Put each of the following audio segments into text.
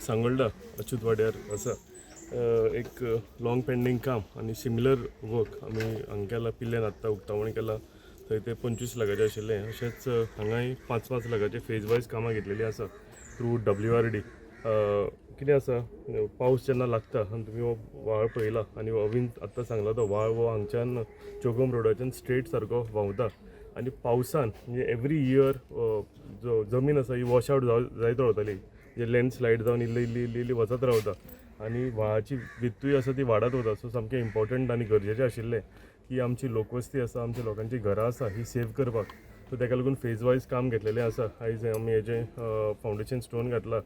सांगोल्डा अच्युत वाड्यार आसा. एक लॉंग पेंडींग काम आनी सिमिलर वर्क आमी हांगा केला. पिल्ल्यान आत्तां उक्तावण केलां, थंय ते 25 लाखाचें आशिल्लें. अशेंच हांगाय 5-5 लाखाचे फेज वायज कामां घेतलेलीं आसा थ्रू डब्ल्यू आर डी. कितें आसा, पावस जेन्ना लागता आनी तुमी हो व्हाळ पळयला आनी अवीन आत्तां सांगला, तो व्हाळ हो हांगच्यान चोगम रोडाच्यान स्ट्रेट सारको व्हांवता आनी पावसान म्हणजे एवरी इयर जो जमीन आसा ही वॉश आवट जायत रावताली, म्हणजे लँडस्लायड जावन इल्ली इल्ली इल्ली इल्ली वचत रावता आनी व्हाळाची वित्तूय आसा ती वाडत वता. सो सामकें इम्पॉर्टंट आनी गरजेचें आशिल्लें की आमची लोकवस्ती आसा, आमच्या लोकांची घरां आसा, ही सेव करपाक. सो ताका लागून फेज वायज काम घेतलेलें आसा. आयज आमी हेजें फावंडेशन स्टोन घातला.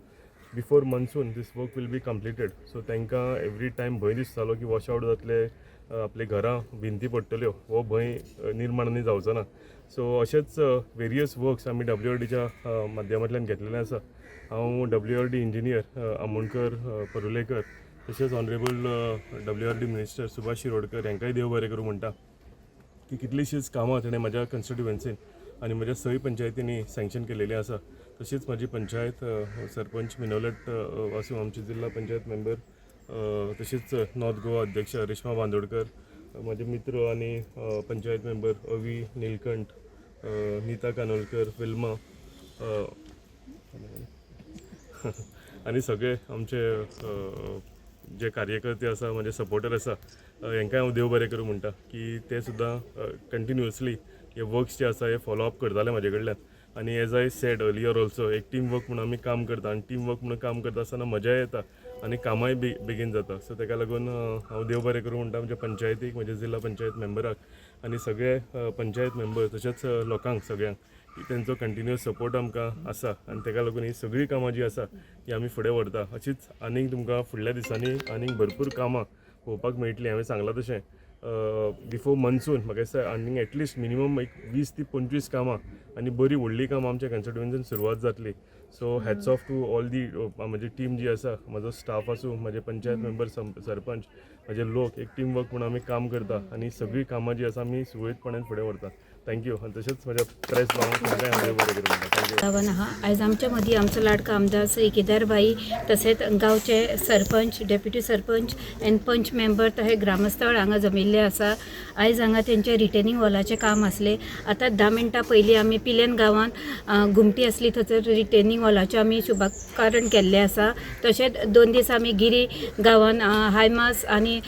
Before monsoon this work will be completed. So तांकां एवरी टायम भंय दिसतालो की वॉश आवट जातले, आपली घरां भिंती पडटल्यो, हो भंय निर्माण आनी जावचो ना. सो अशेंच वेरियस वर्क्स आमी डब्ल्यू आर डीच्या माध्यमांतल्यान घेतलेले आसा. हांव W R D engineer Amonkar, Parulekar, तशेंच honourable W R D minister Subhash Shirodkar हांकांय देव बरें करूं म्हणटा की कितलींशींच कामां ताणें म्हज्या कन्स्टिट्युएन्सीन आनी म्हज्या सय पंचायतींनी सँक्शन केलेलीं आसा. तशीच म्हजी पंचायत सरपंच मिनोलट आसूं, आमची जिल्हा पंचायत मेंबर, तशीच नॉर्थ गोवा अध्यक्ष रेश्मा बांदोडकर, म्हजे मित्र आनी पंचायत मेंबर अवी, नीलकंठ, नीता कानोलकर, फिल्मा आनी सगळे आमचे जे कार्यकर्ते आसा, म्हजे सपोर्टर आसा, हेंकां हांव देव बरें करूं म्हणटा की ते सुद्दां कंटिन्युअसली हे वर्क्स जे आसा हे फॉलो अप करताले म्हाजे कडल्यान. आनी as I said earlier also, एक टीम वर्क म्हणून आमी काम करता आनी टीम वर्क म्हणून काम करता आसतना मजाय येता आनी कामांय बेगीन जाता. सो ताका लागून हांव देव बरें करूं म्हणटा म्हज्या पंचायतीक, म्हज्या जिल्हा पंचायत मेंबराक आनी सगळे पंचायत मेंबर, तशेंच लोकांक सगळ्यांक की तेंचो कंटिन्युअस सपोर्ट आमकां आसा आनी ताका लागून ही सगळीं कामां जीं आसा ती आमी फुडें व्हरता. अशीच आनीक तुमकां फुडल्या दिसांनी आनीक भरपूर कामां पळोवपाक मेळटलीं. हांवें सांगलां तशें, बिफोर मन्सून म्हाका दिसता आनीक एटलिस्ट मिनिमम एक 20 ती 25 कामां आनी बरी व्हडली कामां आमच्या कन्स्टिट्युएन्सीन सुरवात जातली. So hats off to all the म्हजी टीम जी आसा, म्हजो स्टाफ आसूं, म्हजे पंचायत मेंबर, सरपंच, म्हजे लोक, एक टीम वर्क म्हणून आमी काम करता आनी सगळीं कामां जी आसा आमी सुरळीतपणान फुडें व्हरता. Thank you. आनी तशेंच म्हज्या प्रेस भावांक, तांकांय हांव देव बरें करूं म्हणटा. Thank you. जावन आहा. आयज आमच्या मदीं आमचो लाडको आमदार श्री केदारभाई, तशेंच गांवचे सरपंच, डेप्युटी सरपंच आनी पंच मेंबर, तशें ग्रामस्थळ हांगा जमिल्ले आसा. आयज हांगा तेंचे रिटेनिंग वॉलाचें काम आसलें. आतां 10 मिनटां पयलीं आमी पिलेन गांवांत घुमटी आसली, थंयसर रिटेनिंग वॉलाचें आमी शुभाकारण केल्लें आसा. तशेंच 2 दीस आमी गिरी गांवांत हायमास आनी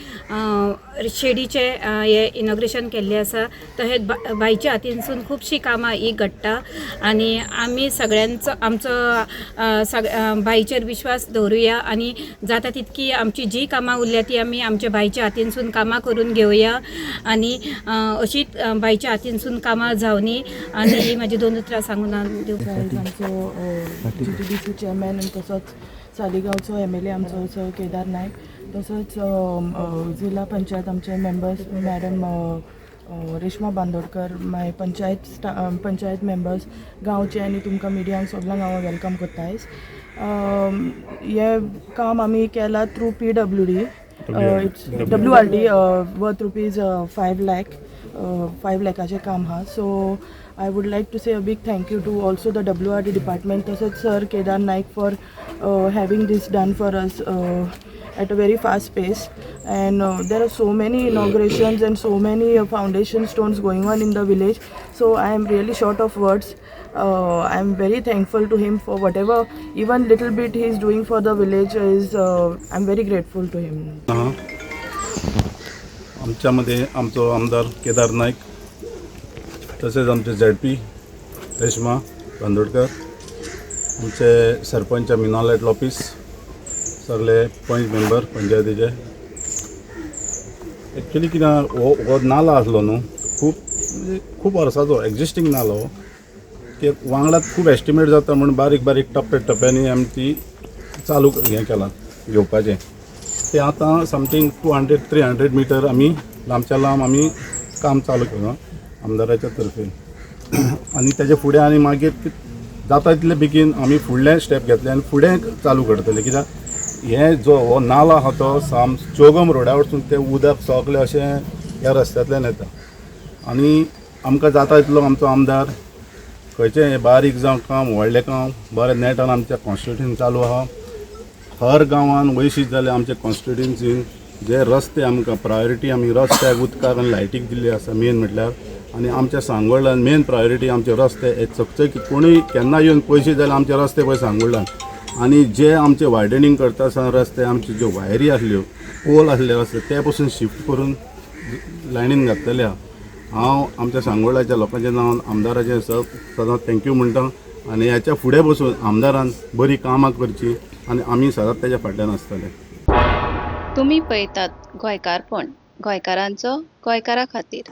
शेडीचें हें इनॉग्रेशन केल्लें आसा. तशेंच बायच्या हातीनसून खुबशीं कामां ही घडटा आनी आमी सगळ्यांचो आमचो बाईचेर विश्वास दवरुया आनी जाता तितकी आमची जी कामां उरल्या ती आमी आमच्या बाईच्या हातीनसून कामां करून घेवया आनी अशीच बाईच्या हातीनसून कामां जावनी आनी ही म्हाजी दोन उतरां सांगून हांव दिवपाक आयज आमचो जीटीडीसी चेअरमॅन आनी तसोच सालिगांवचो एमएलए आमचो सर केदार नायक, तसोच अ, अ, जिल्हा पंचायत आमचे मेंबर्स मॅडम रेश्मा बांदोडकर, मागीर पंचायत पंचायत मेंबर्स गांवचे आनी तुमकां मिडियांक सगल्यांक हांव welcome करता. आयज हें काम आमी केलां through PWD, it's WRD, worth ₹5 lakh, 5 लॅकाचें काम आहा. So I would like to say a big thank you to also the WRD department, तसोच sir Kedar Naik for having this done for us at a very fast pace. And there are so many inaugurations and so many foundation stones going on in the village, so I am really short of words. I am very thankful to him for whatever, even little bit he is doing for the village is, I am very grateful to him. हां, आमच्यामध्ये आमचो आमदार केदार नायक, तसेच आमचे ZP Reshma Bandodkar, आमचे सरपंच मिनोलेट लॉपीस, सगळे पंच member पंचायतीचे. एक्चुली कितें आहा, हो हो नालो आसलो न्हू, खूब म्हणजे खूब वर्साचो एग्जिस्टींग नालो हो, की वांगडात खूब एस्टिमेट जाता म्हूण बारीक बारीक टप्पे टप्प्यांनी आमी ती चालू हें केलां घेवपाचें. ते आतां something 200 300 meter आमी लांबच्या लांब आमी काम चालू केलां आमदाराच्या तर्फे आनी तेजे फुडें आनी मागीर जाता तितले बेगीन आमी फुडलें स्टेप घेतले आनी फुडें चालू करतले, कित्याक हे जो हो नालो आहा तो साम चोगम रोडा वचून तें उदक सगळें अशें ह्या रस्त्यांतल्यान येता आनी आमकां जाता तितलो आमचो आमदार खंयचें हें बारीक जावं काम, व्हडलें काम, बरें नेटान आमच्या कॉन्स्टिट्युशन चालू आहा. हर गांवान वयशीत जाल्यार आमच्या कॉन्स्टिट्युन्सीन जे रस्ते आमकां प्रायोरिटी आमी रस्त्याक, उदकाक आनी लायटीक दिल्ली आसा मेन म्हटल्यार. आनी आमच्या सांगोळ्ळान मेन प्रायोरिटी आमचे रस्ते हे चकचकीत, कोणूय केन्ना येवन पयशे जाल्यार आमचे रस्ते पळय सांगोळ्ळान. आनी जे आमचे वायडनींग करता आसतना रस्ते, आमचे ज्यो वायरी आसल्यो, पोल आसले रस्ते, ते पसून शिफ्ट करून लायनीन घातलेले आहा. हांव आमच्या सांगोळ्ळाच्या लोकांच्या नांवान आमदाराचें सदांच thank you म्हणटा आनी ह्याच्या फुडें बसून आमदारान बरी कामां करची आनी आमी सदांच तेज्या फाटल्यान आसतले. तुमी पळयतात गोंयकारपण, गोंयकारांचो गोंयकारा खातीर.